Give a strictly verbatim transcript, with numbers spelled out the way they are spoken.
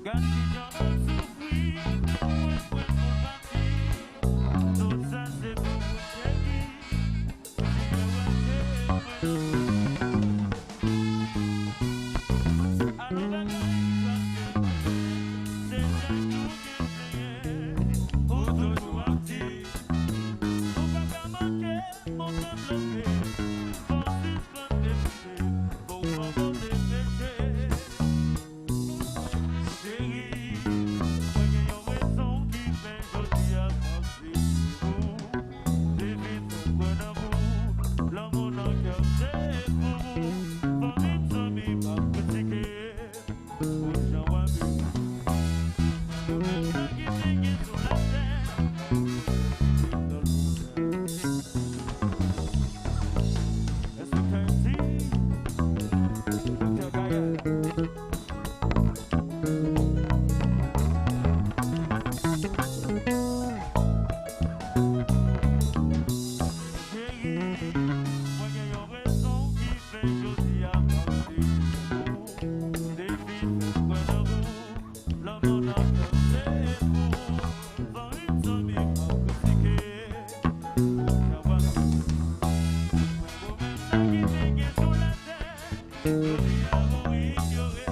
Gad kijan m ap soufri, mwen, mwen, mwen, mwen pati. Tout sa se pou ou, cheri. Ou bliye wè ke mwen nan soufri. Alon bagay sa se mwen, se chak jou ke m genyen. Ou toujou ap di, ou pa ka manke m, ou konn lòt ke fò w sispann evite m, fò w abandone peche. Cheri, mwen gen yon rezon ki fè jodi a m ap viv pou ou. Depi m kwè nan ou, lanmou nan kè m se pou ou. Fanmi, zanmi, pa kritike pou jan w ap viv. Pou mèt sa ki te gen sou latè, nan lotèl. Èske w ka di, Doktè Gaël? Cheri, mwen gen yon rezon ki fè jodi a m ap viv pou ou. Depi m kwè nan ou, lanmou nan kè m se pou ou. Fanmi, zanmi, pa kritike. Jan w ap viv. Pwomès sa ki te gen sou latè, jodi a ou inyore.